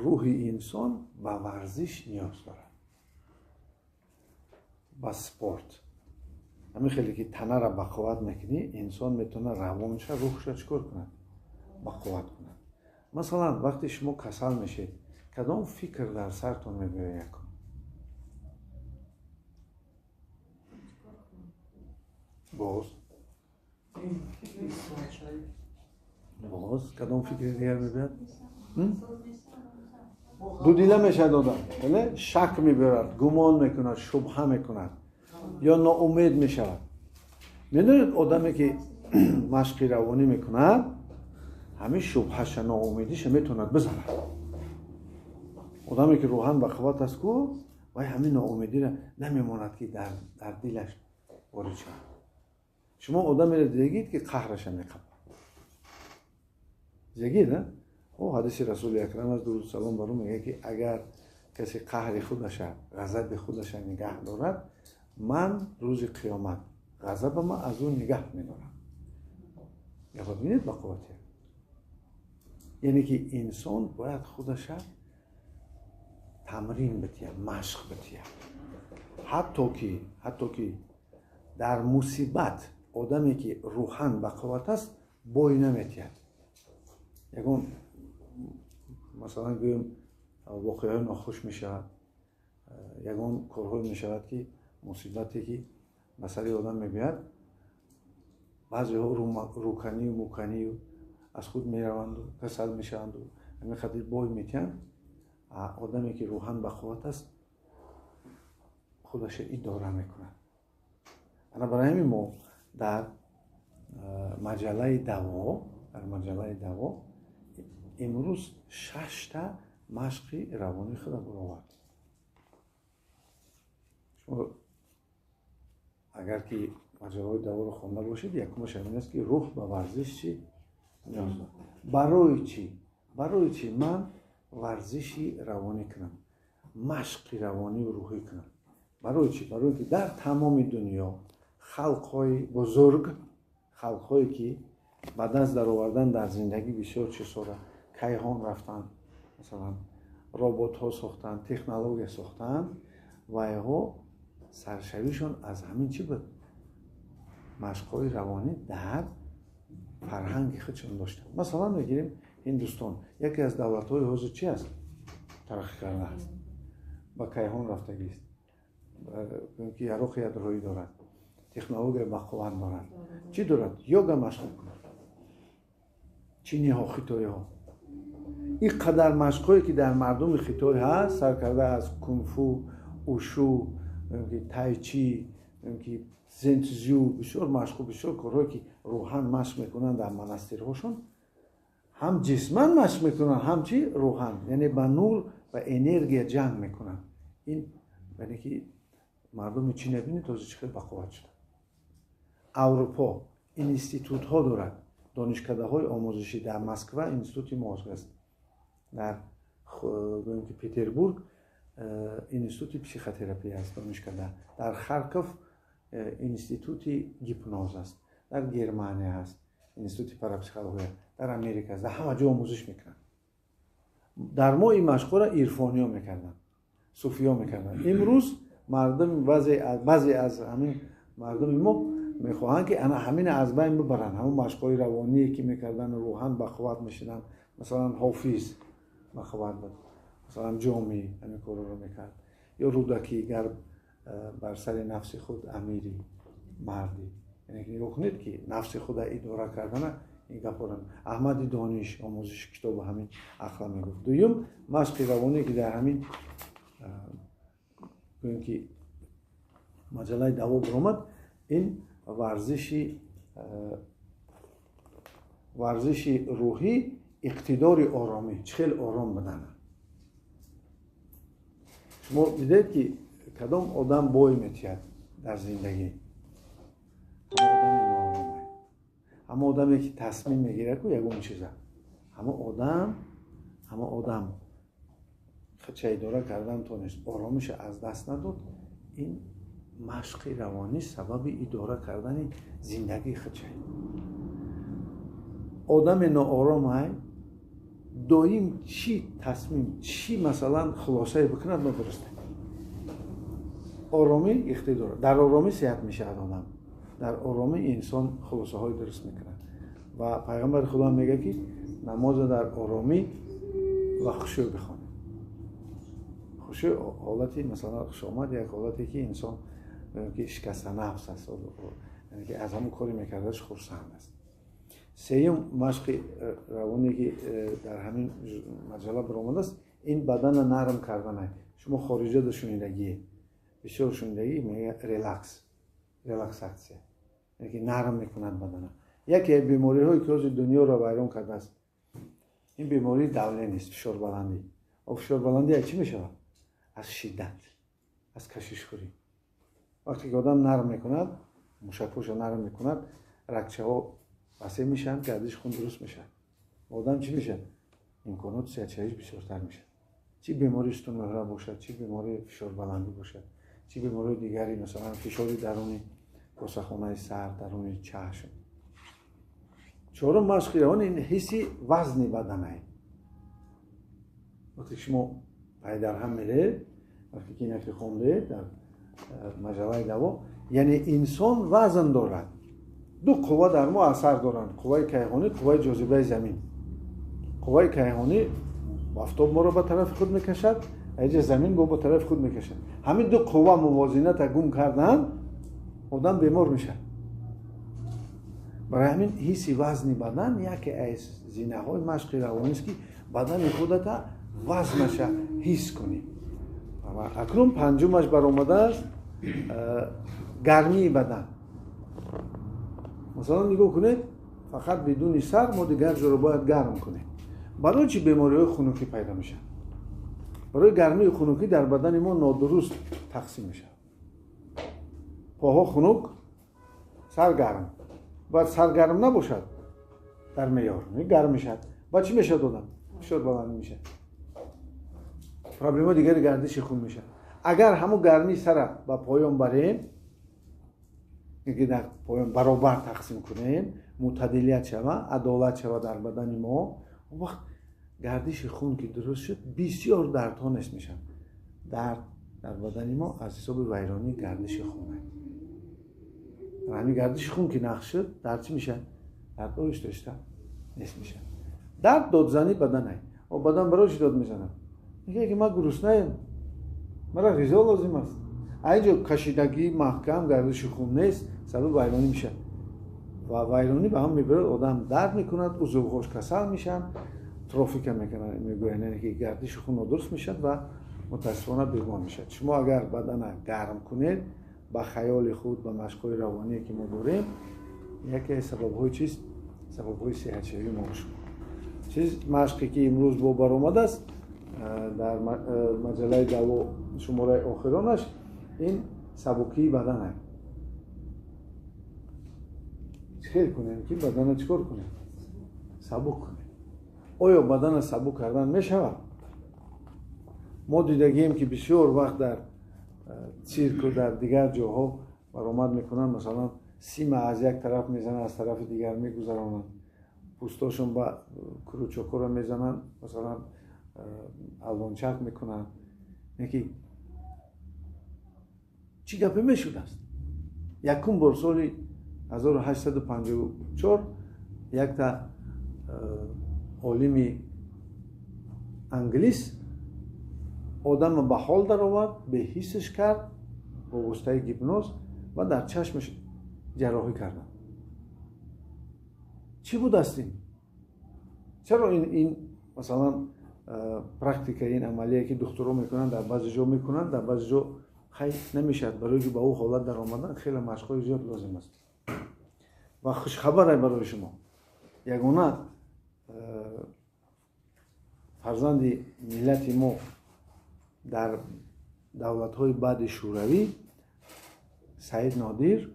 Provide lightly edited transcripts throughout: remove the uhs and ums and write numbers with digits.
Рӯҳи инсон ба варзиш ниёз дорад, ба спорт. Ҳамин хеле ки танара ба қувват мекунӣ, инсон метавонад равонша, рӯҳша чӣ кор кунад? Ба қувват кунад. Масалан, вақте шумо касал мешед, кадом фикр дар сартон мебиёяд якум? Боз? Боз кадом фикри дигар мебиёяд? Дудила мешавад одам, бале? Шак мебиёрад, гумон мекунад, шубҳа мекунад ё ноумед мешавад. Медонед, одаме ки машқи равонӣ мекунад, ҳамин шубҳаша, ноумедиша метавонад бизанад. Одаме ки рӯҳан ба қувват аст ку, вай ҳамин ноумедиро намемонад, ки дар дилаш ворид шавад. Шумо одамеро дидагид, ки қаҳраша меқабад? Дидагид, а? О, ҳадиси Расули Акрам аст, дуруд салом бар ӯ, мегӯяд, ки агар касе қаҳри худаша, ғазаби худаша нигаҳ дорад, ман рӯзи қиёмат ғазабама аз ӯ нигаҳ медорам. Яъне бинед ба қуввате. Яъне ки инсон бояд худаша тамрин битиҳад, машқ битиҳад. Ҳатто ки дар мусибат одаме ки рӯҳан ба қувват аст, бой наметиҳад. Ягон масалан гӯем воқеаҳои нохуш мешавад, ягон корҳое мешавад, ки мусибате ки ба сари одам мебиёяд, баъзеҳо рӯканию муканию аз худ мераванду касал мешаванду ҳамин қадр бой метиҳанд. Одаме ки рӯҳан ба қувват аст, худаша идора мекунад. Ана барои ҳамин мо дар маҷаллаи Даво, дар маҷаллаи Даво имрӯз 6та машқи равонии худро баровард. Шумо агар ки маҷаллаҳои Даворо хонда бошед, якумаш ҳамин аст, ки рӯҳ ба варзиш чӣ ниёз дорад. Барои чӣ? Барои чӣ ман варзиши равонӣ кунам, машқи равонию рӯҳӣ кунам? Барои чӣ? Барои ки дар тамоми дунё халқҳои бузург, халқҳое ки ба даст даровардан дар зиндагӣ бисёр чизҳоро, кайҳон рафтан, масалан роботҳо сохтанд, технология сохтанд, вайҳо саршавишон аз ҳамин чӣ буд? Машқҳои равонӣ дар фарҳанги худшон доштанд. Масалан мегирем Ҳиндустон, яке аз давлатҳои ҳозир чи аст? Тараққӣ карда аст, ба кайҳон рафтагист, ки яроқи ядроӣ дорад, технология бақувват дорад. Чӣ дорад? Йога машқ мекунад. Чиниҳо, хитоиҳо. Ин қадар машқҳое ки дар мардуми Хитой ҳаст, сар карда аз кунфу, ушу, тайчи, ки зенцзю, бисёр машқу бисёр корҳое ки рӯҳан машқ мекунанд дар монастирҳошон, ҳам ҷисман машқ мекунанд, ҳам чи рӯҳан, яъне ба нур ва энергия ҷанг мекунанд. Ин яъне ки мардуми Чин бинед ҳозир чӣ хел бақувват шуда. Аврупо институтҳо дорад, донишкадаҳои омӯзишӣ. Дар Москва институти мозг аст, дар гӯем ки Петербург институти психотерапия аст, донишкада, дар Харков институти гипноз аст, дар Германия ҳаст институти парапсихология, дар Америка аст, дар ҳама ҷо омӯзиш мекунанд. Дар мо ин машқҳоро ирфониё мекарданд, суфиё мекарданд. Имрӯз мардум баъзе аз ҳамин мардуми мо мехоҳанд, ки ана ҳамина аз байн бибаранд, ҳамон машқҳои равоние ки мекарданд, рӯҳан бақувват мешуданд. Масалан Ҳофиз бақувват буд, масалан Ҷомӣ ҳамин корро мекард, ё Рӯдакӣ, гар бар сари нафси худ амири мардӣ. Яъне нигоҳ кунед, ки нафси худа идора кардана ин гапҳоро Аҳмади Дониш омӯзиши китобу ҳамин ақла мегуфт. Дуюм машқи равоние ки дар ҳамин гӯем ки маҷаллаи Даво баромад, ин варзиши рӯҳӣ, иқтидори оромӣ, чӣ хел ором будан. Шумо дидед, ки кадом одам бой метиҳад дар зиндагӣ? Ҳама одами ноором, ҳама одаме ки тасмим мегирад ку ягон чиза, ҳама одам худша идора кардан тонист, оромиша аз даст надод. Ин машқи равонӣ сабаби идора кардани зиндагии худша. Одами ноором ай. Доим чӣ тасмим, чӣ масалан хулосае бикунад, нодуруст. Оромӣ иқтидор, дар оромӣ сеҳат мешавад одам, дар оромӣ инсон хулосаҳои дуруст мекунад. Ва пайғамбари Худо мегӯяд, ки намозро дар оромӣ ва хушӯъ бихонед. Хушӯъ ҳолати, масалан, хушомад, як ҳолате ки инсон ки шикастанафс аст, яъне ки аз ҳамон кори мекардаш хурсанд аст. Сеюм машқи равоне, ки дар ҳамин маҷалла баромадааст, ин бадана нарм карданай. Шумо хориҷада шунидагие, бисёр шунидагӣ, мегӯяд релакс, релаксатсия, яъне ки нарм мекунад бадана. Яке аз бемориҳое, ки ҳозир дунёро вайрон кардааст, ин бемории давление аст, фишорбаландӣ. Фишорбаландӣ аз чӣ мешавад? Аз шиддат, аз кашишхӯрӣ. Вақте ки одам нарм мекунад, мушакҳоша нарм мекунад, рагчаҳо васеъ мешаванд, гардиши хун дуруст мешавад, одам чӣ мешавад? Имконоти сеҳатшавиш бисёртар мешавад. Чӣ бемории сутунмӯҳра бошад, чӣ бемории фишорбаландӣ бошад, чӣ бемории дигари, масалан, фишори даруни косахонаи сар, даруни чашм. Чорум машқи равон ин ҳисси вазни баданае. Вақте шумо пайдарҳам меред, вақте ки инаки хондед дар маҷаллаи Даво, яъне инсон вазн дорад. Ду қувва дар мо асар доранд: қувваи кайҳонӣ, қувваи ҷозибаи замин. Қувваи кайҳонӣ, офтоб моро ба тарафи худ мекашад, аҷа замин бо ба тарафи худ мекашад. Ҳамин ду қувва мувозината гум карданд, одам бемор мешавад. Барои ҳамин ҳисси вазни бадан яке аз зинаҳои машқи равонист, ки бадани худата вазнаша ҳис кунӣ. Ва акнун панҷумаш баромадааст, гармии бадан. Масалан, нигоҳ кунед, фақат бидуни сар мо дигар ҷоро бояд гарм кунем. Барои чӣ бемориҳои хунукӣ пайдо мешаванд? Барои гармии хунукӣ дар бадани мо нодуруст тақсим мешавад. Поҳо хунук, сар гарм. Бояд сар гарм набошад, дар меъёр гарм мешавад. Баъд чӣ мешавад одам? Фишор баланд мешавад. Проблема дигари гардиши хун мешавад. Агар ҳамун гармии сара ба поён барем, ки дар поён баробар тақсим кунем, мӯътадилият шава, адолат шава дар бадани мо, он вақт гардиши хун ки дуруст шуд, бисёр дардҳо нест мешаванд. Дард дар бадани мо аз ҳисоби вайронии гардиши хун аст. Ҳамин гардиши хун ки нақш шуд, дард чӣ мешавад? Дард оҳиста оҳиста нест мешавад. Дард додзанӣ бадан аст. О, бадан барои чӣ дод мезанад? Мегӯяд, ки ман гуруснаем, мара ғизо лозим аст. Айнҷо кашидагӣ маҳкам, гардиши хун нест, сабаби вайронӣ мешавад. Ва вайронӣ ба ҳам мебарад, одам дард мекунад, узвҳош касал мешаванд, трофика мекунанд, мегӯянд, яъне ки гардиши хун нодуруст мешавад ва мутаассифона бемор мешавад. Шумо агар бадана гарм кунед, ба хаёли худ, ба машқҳои равоние, ки мо дорем, яке аз сабабҳои чист? Сабабҳои сеҳатшавии мо шумо. Чиз машқе, ки имрӯз бо баромадааст дар маҷаллаи Даво, шумораи охиронаш, ин сабукии бадан аст. Чӣ хел кунем, ки бадана чӣ кор кунем? Сабук кунем. Оё бадана сабук кардан мешавад? Мо дидагием, ки бисёр вақт дар цирку, дар дигар ҷоҳо баромад мекунанд, масалан, сима аз як тараф мезананд, аз тарафи дигар мегузаронанд, пӯстошон ба крючокҳоро мезананд, масалан, алвончак мекунанд. Ки чӣ гапе мешудааст? Якум бор соли 1854 якта олими англис одама ба ҳол даровард, беҳиссаш кард бо воситаи гипноз ва дар чашмаш ҷарроҳӣ карданд. Чӣ будааст ин? Чаро ин масалан, практика, ин амалие, ки духтуро мекунанд, дар баъзе ҷо мекунанд, дар баъзе ҷо хай намешавад? Барои ки ба ӯ ҳолат даромадан хеле машқҳои зиёд лозим аст. Ва хушхабаре барои шумо: ягона фарзанди миллати мо дар давлатҳои баъди Шӯравӣ, Саид Нодир,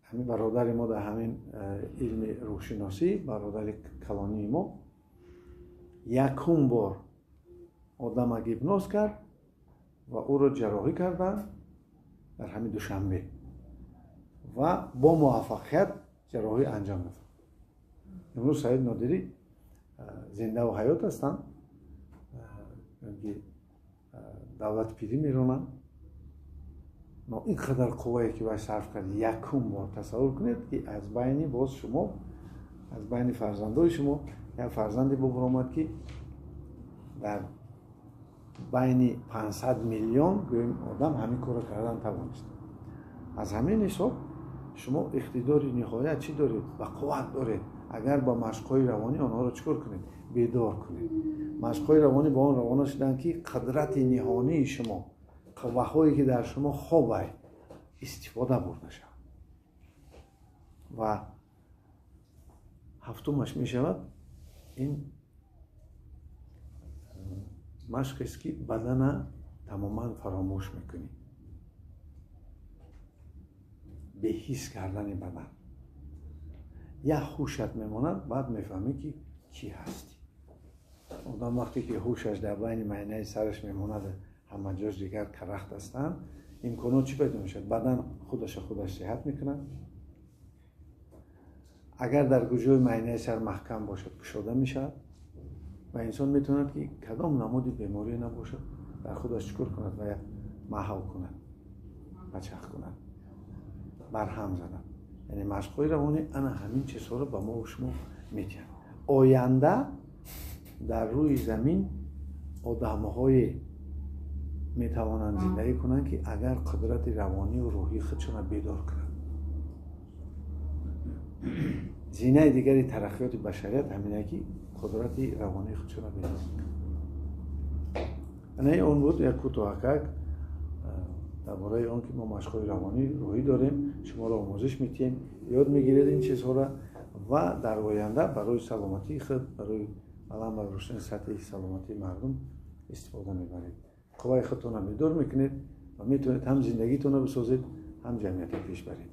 ҳамин бародари мо дар ҳамин илми рӯҳшиносӣ, бародари калонии мо, якум бор одама гипноз кард ва ӯро ҷарроҳӣ карданд дар ҳамин Душанбе ва бо муваффақият ҷарроҳӣ анҷом ёфт. Имрӯз Саид Нодирӣ зиндаву ҳаёт ҳастанд, давлати пирӣ меронанд. Но ин қадар қуввае ки вай сарф кард, якум бор тасаввур кунед, ки аз байни боз шумо, аз байни фарзандои шумо як фарзанде бубаромад, ки дар байни 500 миллион гӯем одам ҳамин корро кардан тавонист. Аз ҳамин ҳисоб шумо иқтидори ниҳоят чӣ доред? Ба қувват доред. Агар ба машқҳои равонӣ онҳоро чӣ кор кунед? Бедор кунед. Машқҳои равонӣ ба он равона шуданд, ки қудрати ниҳонии шумо, қувваҳое ки дар шумо хобай, истифода бурда шавад. Ва ҳафтумаш мешавад ин машқест, ки бадана тамоман фаромӯш мекунӣ, беҳис кардани бадан. Як ҳушат мемонад, баъд мефаҳмӣ, ки кӣ ҳастӣ. Одам вақте ки ҳушаш дар байни майнаи сараш мемонад, ҳама ҷош дигар карахт ҳастанд, имконот чӣ пайдо мешавад? Бадан худаша худаш сиҳат мекунад. Агар дар куҷои майнаи сар маҳкам бошад, кушода мешавад ва инсон метавонад, ки кадом намуди беморие набошад, дар худаш чӣ кор кунад? Ва маҳв кунад, пачах кунад, барҳам занад. Яъне машқҳои равонӣ ана ҳамин чизҳоро ба мо шумо медиҳанд. Оянда дар рӯи замин одамҳое метавонанд зиндагӣ кунанд, ки агар қудрати равонию рӯҳии худшонро бедор кунанд. Зинаи дигари тараққиёти башарият ҳамине, ки қудрати равонии худшонро бедор кунанд. Анаи он буд як кӯтоҳакак дар бораи он, ки мо машқҳои равонӣ рӯҳӣ дорем, шуморо омӯзиш медиҳем, ёд мегиред ин чизҳоро ва дар оянда барои саломатии худ, барои баланд бардоштани сатҳи саломатии мардум истифода мебаред. Қувваи худтонро бедор мекунед ва метавонед ҳам зиндагитонро бисозед, ҳам ҷамъиятро пеш баред.